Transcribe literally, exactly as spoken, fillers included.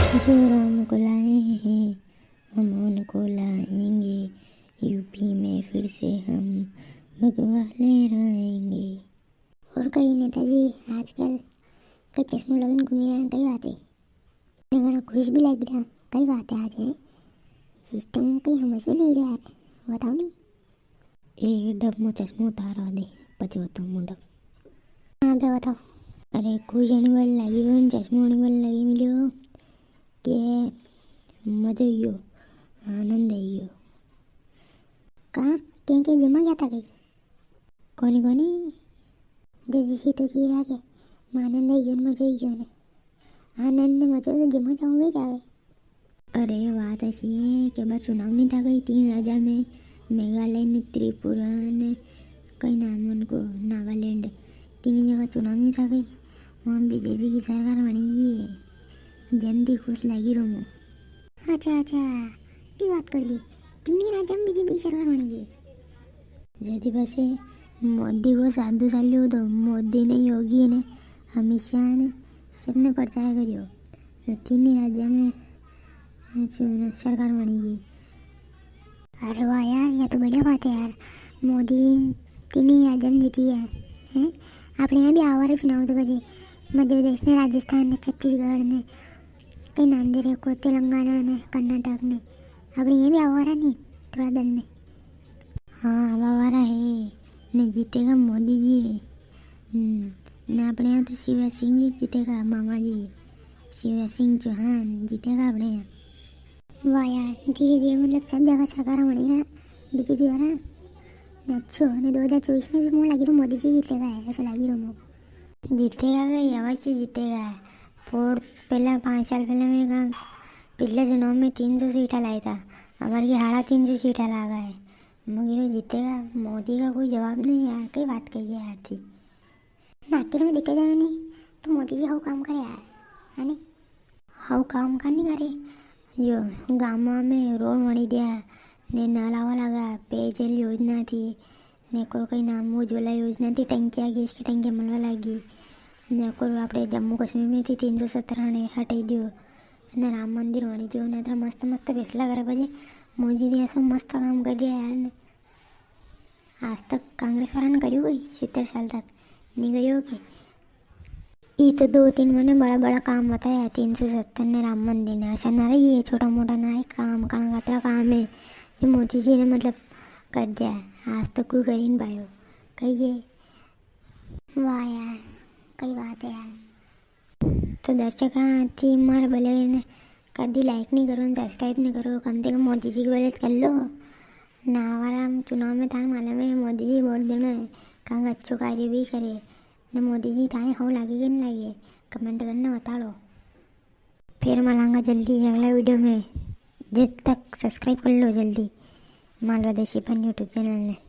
जो राम को लाए हैं, हम उनको लाएंगे। यूपी में फिर से हम भगवा लहराएंगे। और कई नेताजी, आजकल कई चश्मो लगन घूमी रहा, कई बात है? ने घणा खुश भी लग रहा, कई बात है आज है? सिस्टम कई समझ में नहीं रहा है, बताओ नी। ए डब, मो चश्मो उतारवा दे, पचे बताऊँ मो डब। हाँ बे, बताओ। अरे खुश अणी वाली लागी रो ने, चश्मो अणी वाली लागी मिल्यो के मजो आई गयो, आनंद आई गयो। कहाँ, के के जिमा गया था कई? कोनी कोनी, जदी सी तो की रहा के आनंद आई गयो ने, मजो आई गयो ने। आनंद ने मजो तो जिमा जाऊँ भी जावे। अरे बात ऐसी है कि बार चुनाव नहीं था कई, तीन राज्य में, मेघालय ने, त्रिपुरा ने, कई नाम उनको, नागालैंड, तीन जगह चुनाव नहीं था कई, वहाँ बीजेपी की सरकार बनी गई है। जनती खुश लागी रो मो। अच्छा अच्छा, की बात कर दी, तीन ही राज्य में बीजेपी की सरकार बनी गई। जदी बसे मोदी को साधु चाल्यो तो मोदी ने, योगी ने, अमित शाह ने, सबने प्रचार करियो। तो तीन ही राज्य में, अ, चुन-, सरकार बनी गई। अरे वाह यार, या तो बढ़िया बात है यार। मोदी तीन ही राज्य में जीती है, हैं? अपने यहाँ भी आवा रा चुनाव तो बजे, मध्य प्रदेश ने, राजस्थान ने, छत्तीसगढ़ ने, कई नाम दे रहे को, तेलंगाना ने, कर्नाटक ने, अपने यहाँ भी आवा रा नी थोड़ा दिन में। हाँ, आवा वारा है, ने जीतेगा मोदी जी। हम्म, ने अपने यहाँ तो शिवराज सिंह जी जीतेगा, मामा जी, शिवराज सिंह चौहान जीतेगा अपने यहाँ। वाह यार, धीरे धीरे मतलब सब जगह सरकार बनी रहा, बीजेपी वाला। ने अच्छो, ने दो हजार चौबीस में भी मो लागी रो मोदी जी जीतेगा है, ऐसा लागी रो मो। जीतेगा भाई, अवश्य जीतेगा। और पहला, पाँच साल पहले मैं कहा, पिछले चुनाव में तीन सौ सीटा लाया था, हमारे की हाड़ा तीन सौ सीटा लागा है। मगर यो जीतेगा, मोदी का कोई जवाब नहीं यार, कई बात कही है यार थी। आखिर में देखा जावे नी, तो मोदी जी हाउ काम करे यार, है नी? हाउ काम का नी करे, यो गामा में रोड वणी दिया, ने नल आवा लगा, पेयजल योजना थी, ने को कई नाम उज्ज्वला योजना थी, टंकिया, गैस की टंकिया मिलवा लागी, ने को आपणे जम्मू कश्मीर में थी तीन सौ सत्तर ने हटाई दियो, ने राम मंदिर वणी दियो, ने इतना मस्त मस्त फैसला करे बजे मोदी जी ऐसा मस्त काम कर रहा है यार ने। आज तक कांग्रेस वाला ने करियो कोई सित्तर साल तक नी करियो के? ई तो दो तीन मने बड़ा बड़ा काम बताया, तीन सौ सत्तर ने राम मंदिर ने, ऐसा ना रही है छोटा मोटा ना है काम, कण कातरा काम है जो मोदी जी ने मतलब कर दिया है, आज तक कोई कर ही नी पायो। कहिए। वाह यार, कई बात है यार। तो दर्शक, हाँ, थी मारे भले ने कदी like नी करो, subscribe नी करो, कम से कम मोदी जी की भले कर लो। ना आवारा चुनाव में थाने मालूम है, मोदी जी वोट देना है, कांके अच्छो कार्य भी करे। ने मोदी जी थाने हाउ लागे कि नी लागे, comment करने बता लो। फिर मिलांगा जल्दी अगला video में, जब तक subscribe कर लो जल्दी मालवा देशी फन YouTube channel ने।